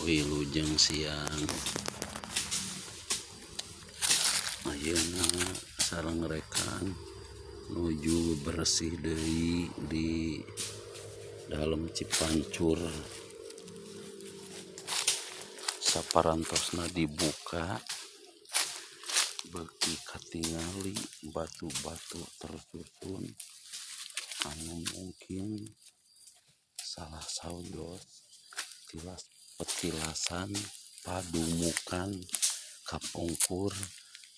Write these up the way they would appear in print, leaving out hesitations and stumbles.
Wilujeng siang. Ayeuna sareng rekan nuju bersih deui di dalem Cipancur. Saparantosna dibuka beuki katingali batu-batu tersusun anu mungkin salah sawios tilas petilasan padumukan kapungkur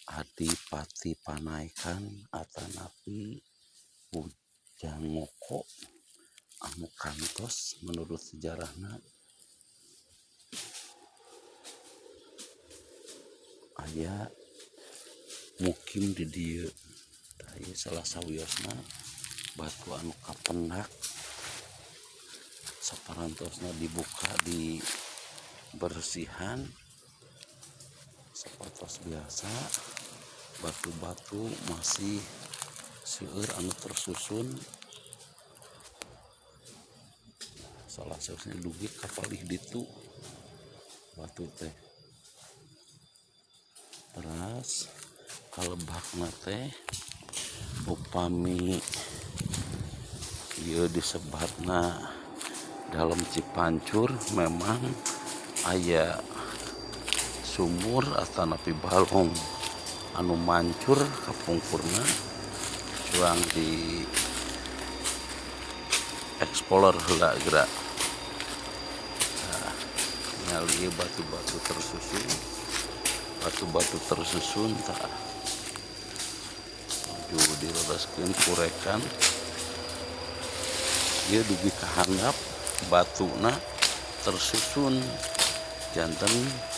Adipati Panaikan atanapi Bujangoko anu kantos menurut sejarahna aya mukim di dieu. Tah ieu salah sawiosna batu anu kapendak saparantosna dibuka di bersihan sapertos biasa batu-batu masih seueur anu tersusun salah sawiosna dugi ka palih ditu batu teh. Teras kalebakna teh upami ieu disebatna dalem Cipancur memang aya sumur atanapi balong anu mancur kapungkurna urang di explore heula geura. Tah ningali ieu batu-batu tersusun, batu-batu tersusun tah nuju dilereskeun kurekan ieu dugi ka handap batuna tersusun janten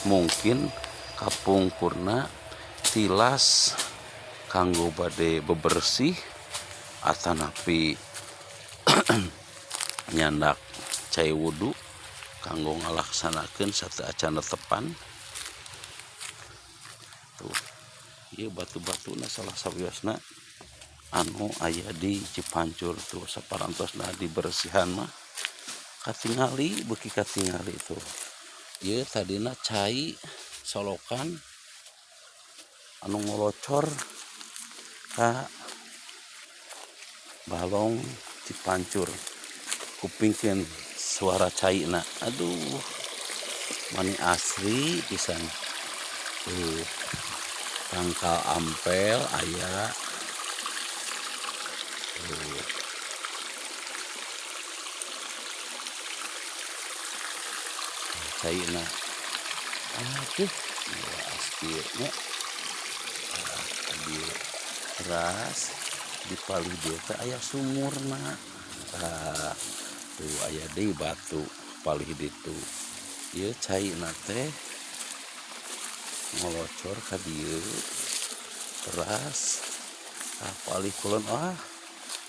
mungkin kapungkurna tilas kanggo bade bebersih atanapi nyandak cai wudu kanggo ngalaksanakeun sateuacan tepan. Tuh ieu batu-batuna salah sawiosna anu aya di Cipancur tuh saparantosna diberesihan mah katingali beuki katingali tuh. Ieu tadina cai solokan anu ngolocor ka balong Cipancur. Kupingkeun suara caina, aduh mani asri pisan. Tuh tangkal ampel aya. Tuh. Caina. Aduh, aspir nya. Dieu teras di palih dieu teh aya sumurna. Tah, tuh aya deui batu palih ditu. Ieu caina teh ngolocor ka dieu teras ka palih kulon. Ah,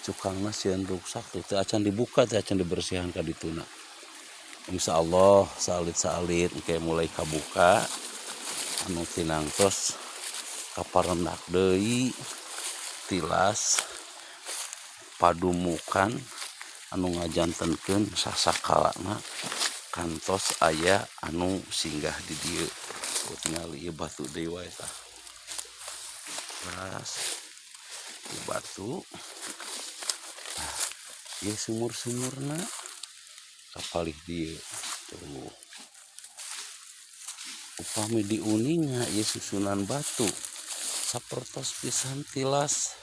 cukangna sieun ruksak tuh teu acan dibuka teu acan dibersihan ka dituna. Insyaallah saalit-saalit engke mulai kabuka anu tinangtos kaparendak deui tilas padumukan anu ngajantenkeun sasakalana kantos aya anu singgah di dieu. Tuh tingali ieu batu deui wae tah. Teras ieu batu. Tah ieu sumur-sumurna kapalih dieu tuh. Upami diuninga ieu susunan batu sapertos pisan tilas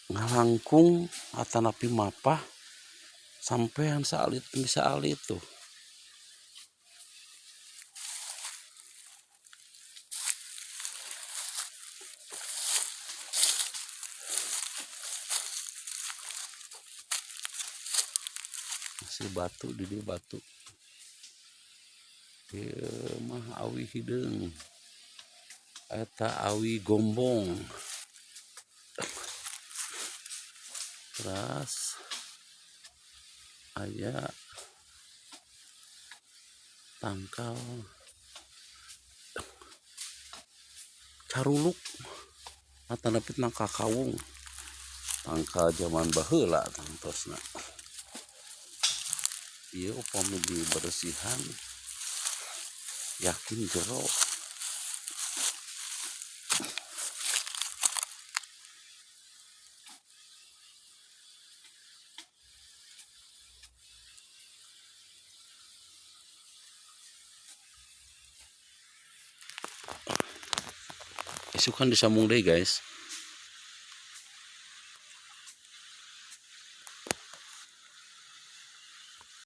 ngalangkung atanapi mapah sampean saalit demi saalit tuh. Masih batu di dieu batu. Ieu mah awi hideung. Eta awi gombong. Teras aya tangkal caruluk atanapi tangkal kawung, tangkal jaman baheula tangtosna. Ieu upami dibersihan yakin jero. Isukan disambung deui, guys.